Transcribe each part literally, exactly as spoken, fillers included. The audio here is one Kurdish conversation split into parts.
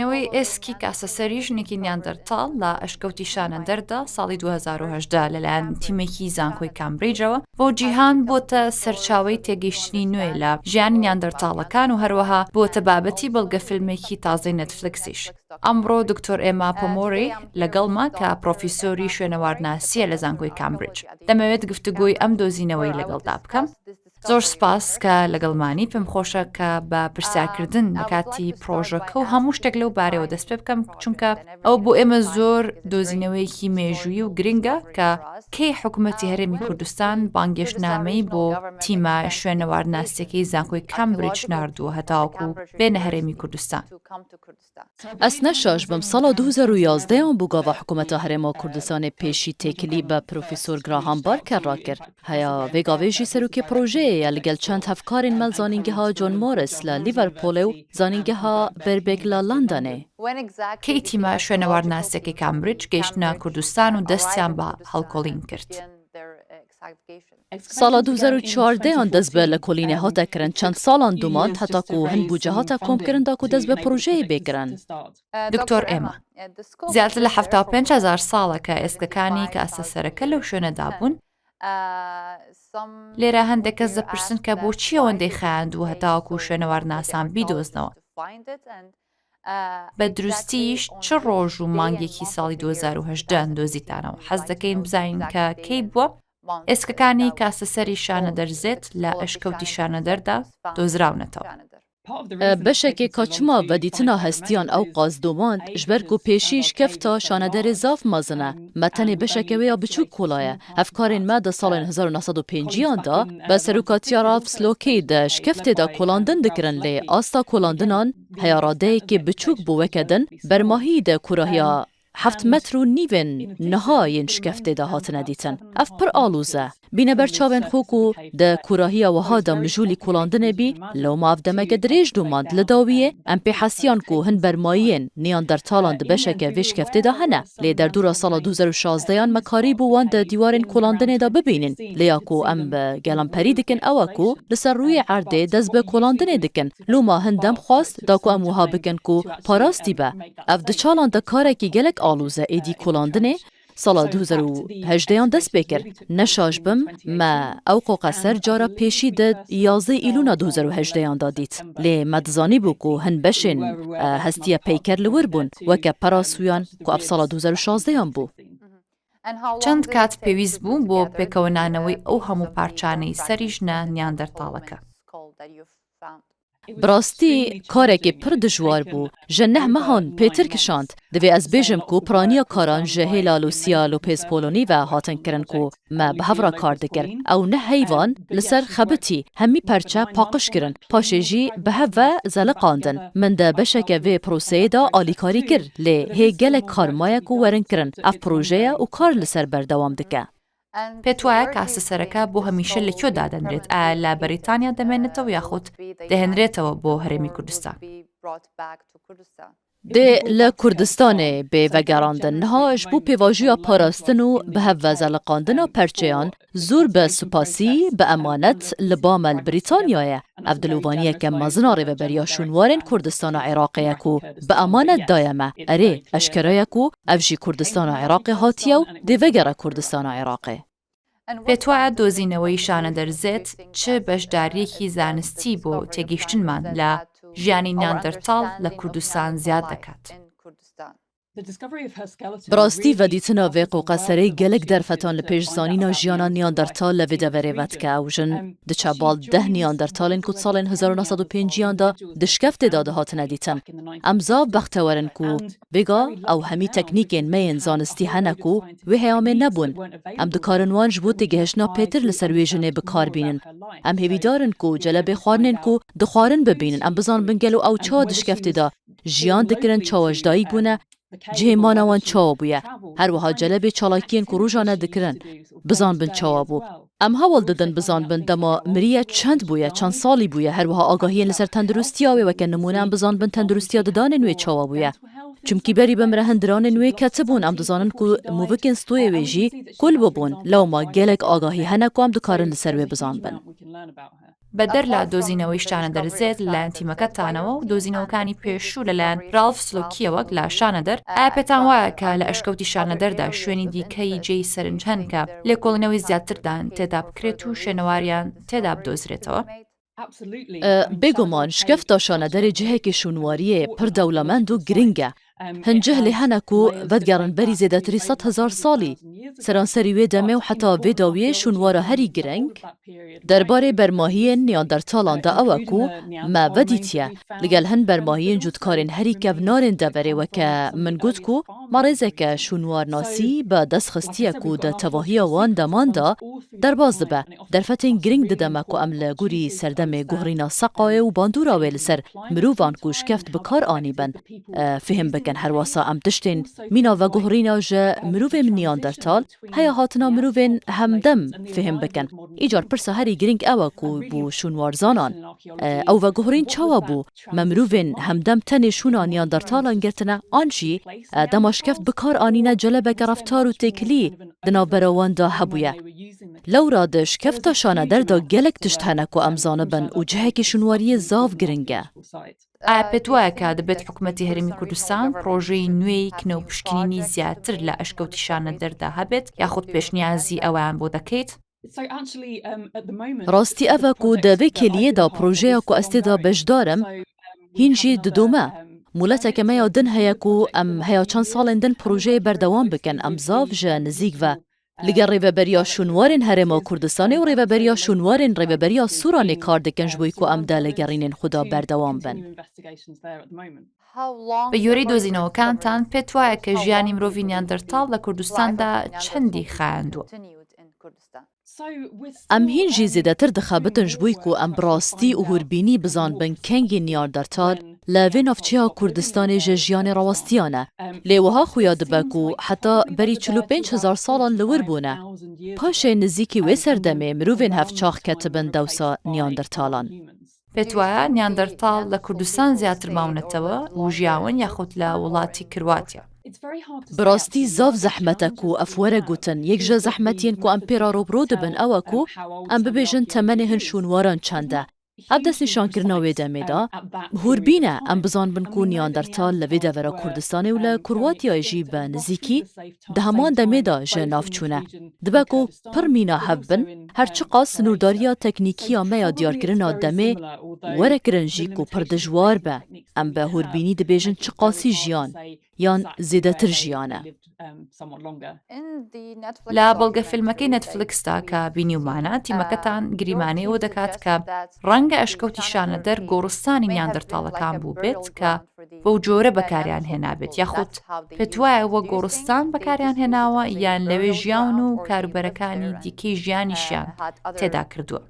نەوەی ئێسکی کاسەسەری ژنێکی نیاندەرتاڵ لە ئەشکەوتی شانەدەردا ساڵی دوو هەزار و هەژدە لەلایەن تیمێکی زانکۆی کامبریجەوە بۆ جیهان بۆتە سەرچاوەی تێگەیشتنی نوێ لە ژیانی نیاندەرتاڵەکان و هەروەها بۆتە بابەتی بەڵگە فیلمێکی تازەی نەتفلکسیش. ئەمڕۆ دکتۆر ئێما پۆمۆری لەگەڵمە کە پرۆفیسۆری شوێنەوارناسیە لە زانکۆی کامبریج. دەمەوێت گفتوگۆی ئەم دۆزینەوەی لەگەڵدا بکەم. زۆر سپاس کە لەگەڵمانی. پێم خۆشە کە بە پرسیارکردن لە کاتی پرۆژەکە و هەموو شتێک لەو بارەوە دەست پێ بکەم، چونکە ئەو بۆ ئێمە زۆر دۆزینەوەیەکی مێژووی و گرنگە کە کەی حکوومەتی هەرێمی کوردستان بانگێشتنامەی بۆ تیمە شوێنەوارناسیەکەی زانکۆی کامبریج ناردووە هەتاوەکو بێنە هەرێمی کوردستان. Ez ne şaş bim, sala du hezar û yazdeh an bû gava hikûmeta Herêma Kurdistanê pêşî têkilî bi Profesor Graham Barker re kir. Heya vê gavê jî serokê projeyê ye li gel çend hevkarên me li Zanîngeha John Moores li Liverpoolê û Zanîngeha Birkbeck li Londonê. کەی تیمە شوێنەوارناسیەکەی کامبریج گەیشتنە کوردستان و دەستیان بە هەڵکۆڵین کرد؟ Sala du hezar û çardeh an dest bi lekolînê hate kirin. Çend salan domand heta ku hin bûce hate komkirin da ku dest bi projeyê bê kirin. دکتۆر ئێما، زیاتر لە حەفتا و پێنج هەزار ساڵە کە ئێسکەکانی کاسەسەرەکە لەو شوێنەدا بوون. لێرە هەندێک کەس دەپرسن کە بۆچی ئەوەندەی خایاندووە هەتاوەکو شوێنەوارناسان بیدۆزنەوە. بە دروستیش چ ڕۆژ و مانگێکی ساڵی دوو هەزار و هەژدە دۆزیتانەوە؟ حەز دەکەین بزانین کە کەی بووە ئێسکەکانی کاسەسەری شانەدەرزێت لە ئەشکەوتی شانەدەردا دۆزراونەتەوە. Beşekê ka çima vedîtina hestiyan ew qas domand, ji ber ku pêşî şkefta şanederê zaf mezin e, me tenê beşeke wê ya biçûk kolaye. Hevkarên me di salên hezar û neh sed û pêncî an de bi serokatiya Ralph Slokey di şkeftê de kolandin dikirin, lê asta kolandinan heya radeyekê biçûk bû, weke din bermahî de kurahiya heft metr û nîvên niha yên şkeftê de hatine dîtin. Ev pir alûz e. Bîne ber çavên xwe ku di kûrahiya wiha de mijûlî kolandinê bî, lewma ev demeke dirêj domand. Li dawiyê em pê hesiyan ku hin bermayiyên Neandertalan di beşeke vê şkeftê de hene. Lê derdora sala du hezar û şazdeh an me karîbû wan di dîwarên kolandinê de bibînin. Lê ya ku em bi gelemperî dikin ew e ku li ser rûyê erdê dest bi kolandinê dikin. Loma hin dem xwest da ku em wiha bikin ku parastî be. Ev di çalan de karekî gelek alûz e, êdî kolandinê sala du hezar û hejdeh an dest pê kir. Ne şaş bim, me ew qoqeser cara pêşî di yazdeh Îlûna du hezar û hejdeh an de dît. Lê me dizanîbû ku hin beşên, e, hestiye peyker li wir bûn, weke perasûyan ku ev sala du hezar û şazdeh an bû. چەند کات پێویست بوو بۆ پێکەوەنانەوەی ئەو هەموو پارچانەی سەری ژنە نیاندەرتاڵەکە؟ Bi rastî karekê pir dijwar bû. Ji neh mehan pêtir kişand. Divê ez bêjim ku piraniya karan ji hêla Lucia Lopez Poloni ve hatin kirin ku me bi hev re kar dikir. Ew neh heyvan li ser xebitî, hemî perçe paqij kirin. Paşê jî bi hev ve zeliqandin. Min di beşeke vê proseyê de alîkarî kir, lê hê gelek kar maye ku werin kirin. Ev proje ye û kar li ser berdewam dike. پێت وایە کاسەسەرەکە بۆ هەمیشە لە کوێ دادەنرێت؟ ئایا لە بەریتانیا دەمێنێتەوە یاخود دەهێنرێتەوە بۆ هەرێمی کوردستان؟ Dê li Kurdistanê bê vegerandin. Niha ji bo pêvajoya parastin û bi hev ve zeliqandina perçeyan zûr bi supasî, bi emanet li ba me li Brîtanya ye. Ev dilovaniyeke mezin a Rêveberiya Şûnwarên Kurdistana Iraqê ye ku bi emanet daye me. Erê, eşkere ye ku ev jî Kurdistana Iraqê hatiye û dê vegere Kurdistana Iraqê. پێت وایە دۆزینەوەی شانەدەرزێت چ بەشدارییەکی زانستی بۆ تێگەیشتنمان لە ژیانی نیاندەرتاڵ لە کوردستان زیاد دەکات؟ Bi rastî vedîtina vê qoqeserê gelek derfetan li pêş zanîna jiyana Neandertal li vê deverê vedike. Ew jin diçe bal deh Neandertalên ku di salên hezar û neh sed û pêncî an de di şkeftê de dihatine dîtin. Em zaf bextewer in ku vêga ew hemî teknîkên me yên zanistî hene ku wê heyamê nebûn. Em dikarin wan ji bo têgihiştina pêtir li ser wê jinê bi kar bînin. Em hêvîdar in ku celebê xwarinên ku dixwarin bibînin. Em bizanbin gelo ew çawa di şkeftê de jiyan dikirin, çawa ji dayik bûne, cihê mana wan çawa bûye. Her wiha celebê çalakiyên ku rojane dikirin, bizanbin çawa bû. Em hewl didin bizanbin dema miriye çend bûye, çend salî bûye. Her wiha agahiyên li ser tenduristiya wê, weke nimûne em bizanbin tenduristiya didanên wê çawa bûye. Çimkî berî bi min re hin diranên wê ketibûn, em dizanin ku mûvikên stûyê wê jî kul bûbûn. Lewma gelek agahî hene ku em dikarin li ser wê bizanbin. Beder لە دۆزینەوەی شانەدەر زێت لەلایەن تیمەکەتانەوە و دۆزینەوەکانی پێشوو لەلایەن رالف سلۆکیەوە لە شانەدەر، ئایا پێتان وایە کە لە ئەشکەوتی شانەدەردا شوێنی دیکەی جێی سەرنج هەن کە لێکۆڵینەوەی زیاتردان تێدا بکرێت و شوێنەواریان تێدا بدۆزرێتەوە؟ Bêguman, şikefta şanederê cihekî şûnwariyê pir dewlemend û giring e. Hin cih lê hene ku vedigerin berî zêdetirî sed hezar salî. Seranserî wê demê û heta vê dawiyê şûnwara herî giring derbarê bermahiyên Neandertalan de ew e ku me vedîtiye, li gel hin bermahiyên cûtkarên herî kevnarên deverê weke min got ku me rêzeke şûnwarnasî bi dest xistiye ku di tevahiya wan deman de derbas dibe. Derfetên giring dide me ku em li gorî serdemê guhrîna seqayê û bandora wê li ser mirovan ku şikeft bi kar anîbin, e, fihim bikin. Herwasa em tiştên mîna veguhrîna ji mirovên Neandertal heya hatina mirovên hemdem fihim bikin. Îcar pirsa herî giring ew e ku bo şûnwarzanan, e, ew veguhrîn çawa bû? Me mirovên hemdem tenê şûna Neandertalan girtine an jî, e, dema şikeft bi kar anîne celebeke reftar û têkilî di navbera wan de hebûye. Lewra di şikefta şaneder de gelek tişt hene ku em zanibin û cihekî şûnwariyê zav giring e. ئایا پێت وایە کە دەبێت حکوومەتی هەرێمی کوردستان پڕۆژەی نوێی کنە و پشکنینی زیاتر لە ئەشکەوتی شانەدەردا هەبێت یاخود پێشنیازی ئەوەیان بۆ دەکەیت؟ Rastî ev e ku di vê kêliyê de projeya ku ez tê de beşdar im, hîn jî didome. Mûleteke me ya din heye ku em heya çend salên din projeyê berdewam bikin. Em zav ji nizîk ve li gel Rêveberiya Şûnwarên Herêma Kurdistanê û Rêveberiya Şûnwarên Rêveberiya Sûranê kar dikin ji bo ku em di lêgerînên xwe de berdewam bin. بە گوێرەی دۆزینەوەکانتان، پێت وایە کە ژیانی مرۆڤی نیاندەرتاڵ لە کوردستاندا چەندی خایاندووە؟ Em hîn jî zêdetir dixebitin ji bo ku em bi rastî û hûrbînî bizanbin kengî Neandertal li vê navçeya Kurdistanê ji jiyanê rawastiya ne. Lê wiha xuya dibe ku heta berî çil û pênc hezar salan li wir bûne. Paşê nizîkî wê serdemê mirovên hevçax ketibin dewsa Neandertalan. پێت وایە نیاندەرتاڵ لە کوردستان زیاتر ماونەتەوە و ژیاون یاخود لە وڵاتی کرواتیا؟ Bi rastî zav zehmet e ku ev were gotin. Yek ji zehmetiyên ku em pê re rûbirû dibin ew e ku em bibêjin temenê hin şûnwaran çend e. Ev destnîşankirina wê demê de hûrbîn e em bizanbin ku Neandertal li vê devera Kurdistanê û li Kurwatiyayê jî bi nizîkî di heman demê de ji nav çûne. Dibe ku pir mîna hev bin, her çiqas sinûrdariya teknîkî ya me ya diyarkirina demê were kirin jî ku pir dijwar be, em bi hûrbînî dibêjin çiqasî jiyan yan zêdetir jiyan e. لە بەڵگەفیلمەکەی نێتفلیکسدا کە بینیومانە، تیمەکەتان گریمانەی ئەوە دەکات کە ڕەنگە ئەشکەوتی شانەدەر گۆڕستانی نیاندەرتاڵەکان بووبێت کە بەو جۆرە بەکاریان هێنابێت، یاخود پێت وایە وە گۆڕستان بەکاریان هێناوە یان لەوێ ژیاون و کاروبەرەکانی دیکەی ژیانیشیان تێدا کردووە؟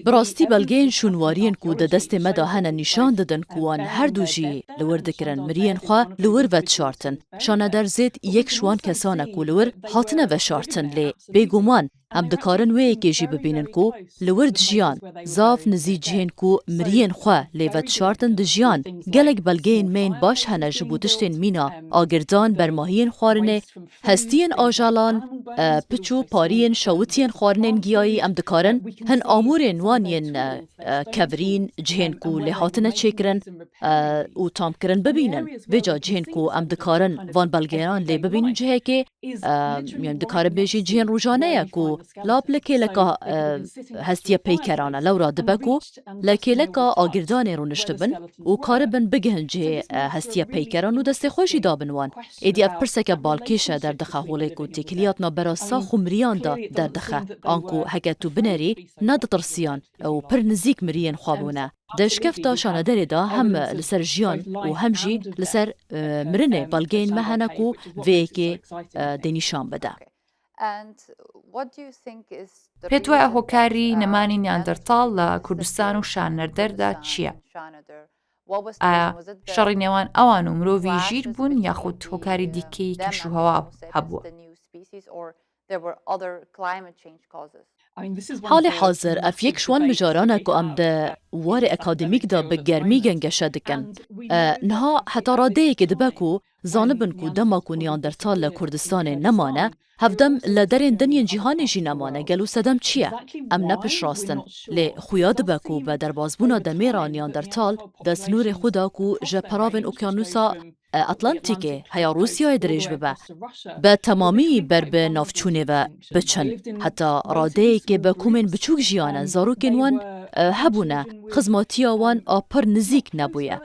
Bi rastî belgeyên şûnwariyên ku di destê me de hene nîşan didin ku wan herdû jî li wir dikirin miriyên xwe li wir vedişartin. Şaneder Zêd yek ji wan kesan e ku li wir hatine veşartin, lê bêguman em dikarin wê yekê jî bibînin ku li wir dijiyan, zav nizî cihên ku miriyên xwe lê vedişartin dijiyan. Gelek belgeyên me yên baş hene ji bo tiştên mîna, agirdan, bermahiyên xwarinê, hestiyên ajalan, e, piç û pariyên şewitiyên xwarinên giyayî. Em dikarin hin amûrên wan yên, e, e, kevirîn, cihên ku lê hatine çêkirin, e, û tamkirin bibînin. Vêca cihên ku em dikarin van belgeyan lê bibînin cihekê, e, em dikarin bêjin cihên rojane ye ku lap li kêleka, e, hestiye peykeran e. Lewra dibe ku li kêleka agirdanê rûniştibin û karibin bigihin cihê, e, hestiye peykeran û destê xwe jî dabin wan. Êdî ev pirseke balkêş e derdixe holê ku têkiliyat navbera sax û miriyan de derdixe. Anku heke tu binerî, neditirsiyan û pir nizîk miriyên xwe bûne. Di şikefta şanederê de hem li ser jiyan û hem jî li ser, e, mirinê belgeyên me hene ku vê yekê, e, dê nîşan bide. پێت وایە هۆکاری نەمانی نیاندەرتاڵ لە کوردستان و شانەردەردا چییە؟ ئایا شەڕی نێوان ئەوان و مرۆڤی ژیر بوون یاخود هۆکاری دیکەی کەشوهەوا هەبووە؟ Halê hazir ev yek ji wan mijaran e ku em di warê akademîk de bi germî gengeşe dikin. E, niha heta radeyekê dibe ku zanibin ku dema ku Neandertal li Kurdistanê nemane, hevdem li derên din yên cîhanê jî nemane. Gelo sedem çi ye? Em ne piştrast in. Lê xuya dibe ku bi derbasbûna demê re Neandertal di sînorê xwe de ku ji peravên Okyanûsa e, Atlantîkê heya Rûsyayê dirêj bibe, bi temamî ber bi navçûnê ve biçin. Heta radeyekê bi komên biçûk jiyane, zarokên wan, e, hebûne, xizmatiya wan a pir nizîk nebûye.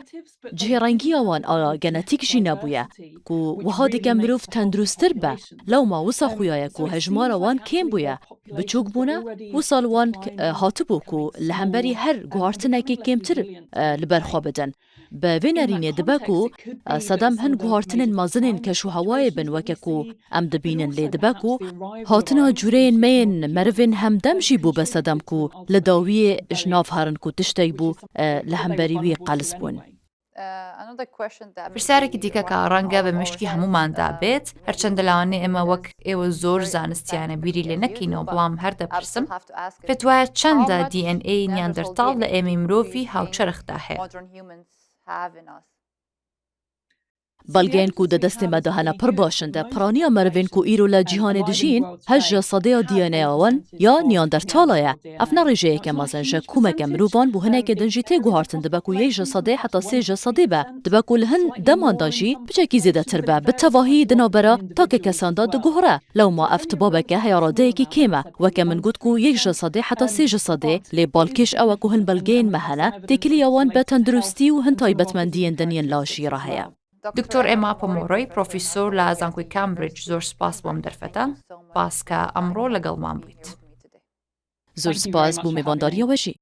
Cihêrengiya wan a genetîk jî nebûye, ku wiha dike mirov tenduristtir be. Lewma wisa xuya ye ku hejmara wan kêm bûye, biçûk bûne, wisa li wan, e, hatibû ku li hemberî her guhartinekê kêmtir, e, li ber xwe bidin. Bi vê nerînê dibe ku, e, sedem hin guhartinên mezinên keş û hewayê bin weke ku em dibînin, lê dibe ku hatina cûreyên me yên merivên hemdem jî bû be sedem ku li dawiyê ji nav herin ku tiştek bû, e, li hemberî wî qels bûn. Pirsarekî dîke ka renge bi mişkî hemûman de bêt, herçend di lawanê ême wek êwe zor zanistiyane bîrî lê nekîno, belam her depirsim, fetwaya çend e D N A Neandertal li êmî mirovî hawçerx de heye? Belgeyên ku di destê me de hene pir baş in. De piraniya merivên ku îro li cîhanê dijîn, heşt ji sedê ya D N A ya wan ya Neandertala ye. Ev ne rêjeyeke mezin ji komeke mirovan bo hinekê din jî tê guhartin. Dibe ku yek ji sedê heta sê ji sedê be. Dibe ku li hin deman de jî piçekî zêdetir be. Bi tevahî di navbera take kesan de diguhere. Lewma ev tibabeke heya radeyekî kêm e. Weke min got ku yek ji sedê heta sê ji sedê, lê balkêş ew e ku hin belgeyên me hene, têkiliya wan bi tenduristî û hin taybetmendiyên din yên laj jî re heye. Doktor Emma Pomeroy, profesor li Zankoyê Cambridge, zor spas bo em derfeta. Spas ke emro legel wan bûyt. Zor spas bo mêvandariya we jî.